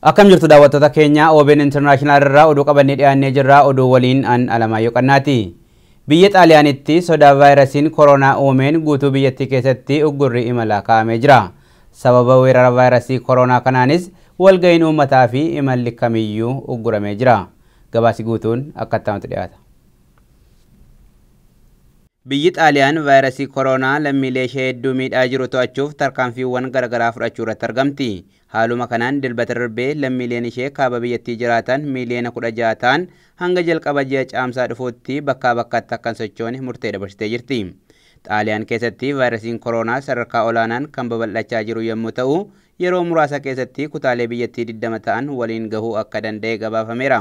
Akkam jirtu daawwattoota keenya OBN International irraa oduu qabannee dhiyaannee jirra. Oduu waliin an Alamaayyoo Qannaati. Biyya Xaaliyaanitti sodaa vaayirasiin koronaa uumeen guutuu biyyattii keessatti uggurri imalaa kaa'amee jira. Sababa weerara vaayirasii koronaa kanaanis walga'iin uummataa fi imalli kamiyyuu ugguramee jira. Gabaasi guutuun akka itti dhiyaata. Biyyi Xaaliyaan vaayirasii koronaa lammiilee ishee hedduu miidhaa jiru to'achuuf tarkaanfiiwwan garaagaraa fudhachuu irratti argamti. Haaluma kanaan dilbata darbee lammiileen ishee kaaba biyyattii jiraatan miiliyoona 16 ta'an hanga jalqaba ji'a caamsaa dhufuutti bakkaa bakkatti akka hin sochoone murtee dabarsitee jirti. Xaaliyaan keessatti vaayirasiin koronaa sadarkaa olaanaan kan babal'achaa jiru yommuu ta'u, yeroo muraasa keessatti kutaalee biyyattii 20 ta'an waliin gahuu akka danda'e gabaafameera.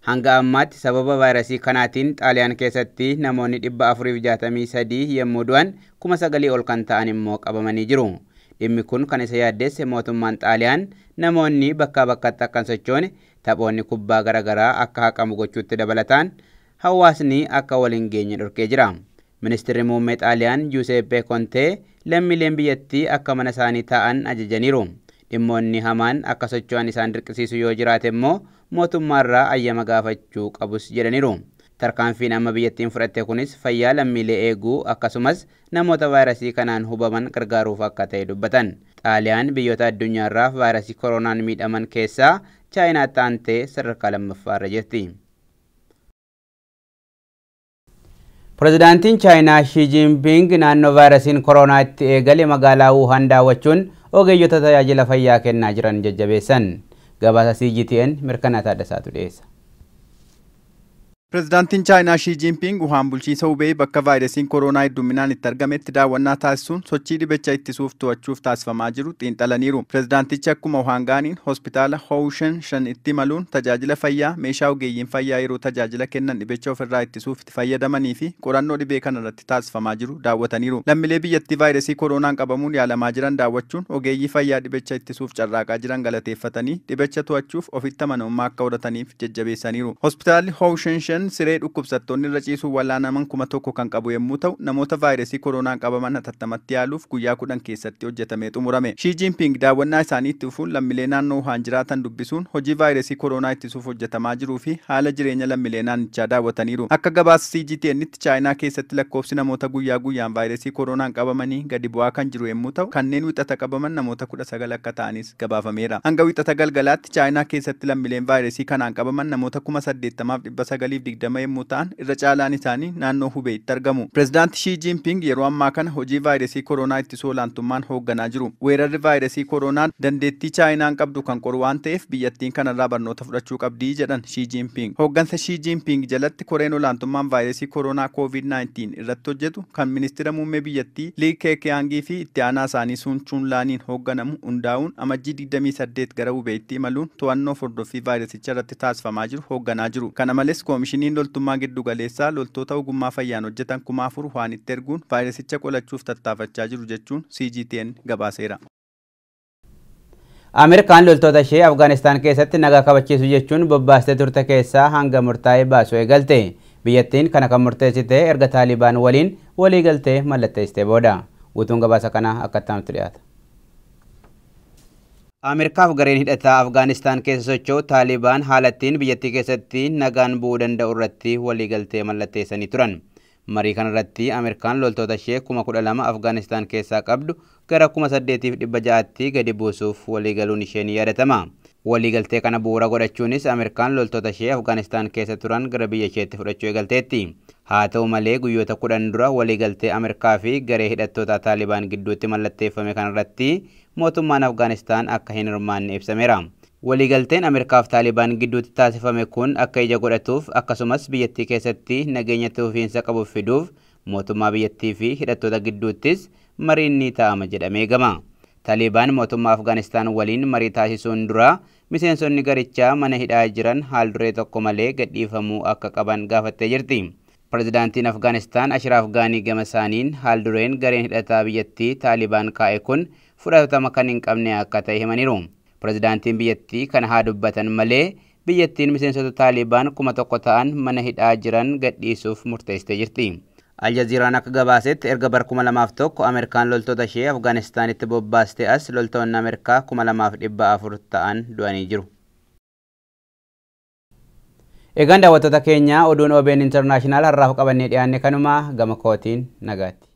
Hanga ammaatti sababa vaayirasii kanaatiin Xaaliyaan keessatti namoonni 463 yommuu du'an 9,000 ol kan ta'an immoo qabamanii jiru. Dhimmi kun kan isa yaaddeesse mootummaan Xaaliyaan namoonni bakkaa bakkatti akka hin sochoone taphoonni kubbaa garaagaraa akka haqamu gochuutti dabalataan hawaasni akka waliin geenye dhorkee jira. Ministeerri muummee Xaaliyaan Giuseppe Conte lammiileen biyyattii akka mana isaanii taa'an ajajaniiru. Dhimmoonni hamaan akka socho'an isaan dirqisiisu yoo jiraate immoo mootummaarraa ayyama gaafachuu qabus jedhaniiru. Tarkaanfiin amma biyyattiin fudhatte kunis fayyaa lammiilee eeguu akkasumas namoota vaayirasii kanaan hubaman gargaaruuf akka ta'e dubbatan. Xaaliyaan biyyoota addunyaarraa vaayirasii koronaan miidhaman keessaa Chaayinaatti aantee sadarkaa lammaffaarra jirti. Pireezidaantiin Chaayinaa Shii Jinping naannoo vaayirasiin koronaa itti eegale magaalaa Wuhan daawwachuun ogeeyyota tajaajila fayyaa kennaa jiran jajjabeessan. Gabaasa CGTN Mirkanaa Taaddasaatu dhiyeessa. Pireezidaantiin Chaayinaa Shii Jinping Wuhan bulchiinsa Hubei bakka vaayirasiin koronaa hedduminaan itti argametti daawwannaa taasisuun sochii dhibicha ittisuuf to'achuuf taasifamaa jiru xiinxalaniiru. Pireezidaantichi akkuma Wuhan ga'aniin hospitaala Houshan shan itti imaluun tajaajila fayyaa meeshaa ogeeyyiin fayyaa yeroo tajaajila kennan dhibicha ofirraa ittisuuf itti fayyadamanii fi qorannoo dhibee kanarratti taasifamaa jiru daawwataniiru. Lammiilee biyyattii vaayirasii koronaan qabamuun yaalamaa jiran daawwachuun ogeeyyii fayyaa dhibicha ittisuuf carraaqaa jiran galateeffatanii dhibicha to'achuuf ofitti amanamummaa akka horataniif jajjabeessaniiru. Hospitaalli Houshan shan siree dhukkubsattoonni irra ciisuun wallaanaman 1000 kan qabu yommuu ta'u namoota vaayirasii koronaan qabaman hatattamatti yaaluuf guyyaa 10 keessatti hojjetamee xumurame. Shii Jinping daawwannaa isaanii itti fufuun lammiilee naannoo Wuhan jiraatan dubbisuun hojii vaayirasii koronaa ittisuuf hojjetamaa jiruu fi haala jireenya lammiilee naannichaa daawwataniiru. Akka gabaasa CGTN'tti Chaayinaa keessatti lakkoofsi namoota guyyaa guyyaan vaayirasii koronaan qabamanii gadi bu'aa kan jiru yommuu ta'u kanneen wixata qabaman namoota 19 akka ta'anis gabaafameera. Hanga wixata galgalaatti Chaayinaa keessatti lammiileen vaayirasii kanaan qabaman namoota 80,920 yommuu ta'an irra caalaan isaanii naannoo Hubeetti argamu. Pireezidaanti Shii Jinping yeroo ammaa kana hojii vaayirasii koronaa ittisuu olaantummaan hoogganaa jiru. Weerarri vaayirasii koronaa dandeettii Chaayinaan qabdu kan qoru waan ta'eef biyyattiin kanarraa barnoota fudhachuu qabdii jedhan Shii Jinping. Hooggansa Shii Jinping jalatti koreen olaantummaan vaayirasii koronaa COVID-19 irratti hojjetu kan ministeera muummee biyyattii Li Keqiang fi itti aanaa isaanii Sun Chunlaaniin hoogganamu hundaa'uun amajjii 28 gara Hubeetti imaluun to'annoo hordoffii vaayirasicha irratti taasifamaa jiru hoogganaa jiru. Kana malees koomishiniin loltummaa giddu galeessaa loltoota ogummaa fayyaan hojjetan 4,000 Wuhaanitti erguun vaayirasicha qolachuuf tattaafachaa jiru jechuun CGTN gabaaseera. Ameerikaan loltoota ishee Afgaanistaan keessatti nagaa kabachiisu jechuun bobbaastee turte keessaa hanga murtaa'e baasuu eegalte. Biyyattiin kana kan murteessite erga Taalibaan waliin waliigaltee mallatteessitee booda. Guutuun gabaasa kanaa akka itti dhiyaata. Ameerikaaf gareen hidhataa Afgaanistaan keessa socho'u Taalibaan haalattiin biyyattii keessatti nagaan bu'uu danda'u irratti waliigaltee mallatteessanii turan. Marii kanarratti Ameerikaan loltoota ishee 12,000 Afgaanistaan keessaa qabdu gara 8,600tti gadi buusuuf waliigaluun ishee ni yaadatama. Waliigaltee kana bu'uura godhachuunis Ameerikaan loltoota ishee Afgaanistaan keessa turan gara biyya isheetti fudhachuu eegalteetti. Haa ta'u malee guyyoota 10 dura waliigaltee Ameerikaa fi garee hidhattoota Taalibaan gidduutti mallatteeffame kanarratti mootummaan Afgaanistaan akka hin hirmaanne ibsameera. Waliigalteen Ameerikaa fi Taalibaan gidduutti taasifame kun akka ija godhatuuf akkasumas biyyattii keessatti nageenya fufiinsa qabu fiduuf mootummaa biyyattii fi hidhattoota gidduuttis mariin ni taa'ama jedhamee eegama. Taalibaan mootummaa Afgaanistaan waliin marii taasisuun dura miseensonni garichaa mana hidhaa jiran haal duree tokko malee gadhiifamuu akka qaban gaafattee jirti. Pireezidaantiin Afgaanistaan Ashiraaf Gaanii gama isaaniin haal dureen gareen hidhataa biyyattii Taalibaan kaa'e kun fudhatama kan hin qabne akka ta'e himaniiru. Pireezidaantiin biyyattii kana haa dubbatan malee biyyattiin miseensota Taalibaan 1000 ta'an mana hidhaa jiran gadhiisuuf murteessitee jirti. Aljaziiraan akka gabaasetti erga bara 2001 Ameerikaan loltoota ishee Afgaanistaanitti bobbaaste as loltoonni Ameerikaa 2400 ta'an du'anii jiru. Egaan daawwattoota keenya oduun OBN International har'aaf qabannee dhiyaanne kanuma gama kootiin nagaatti.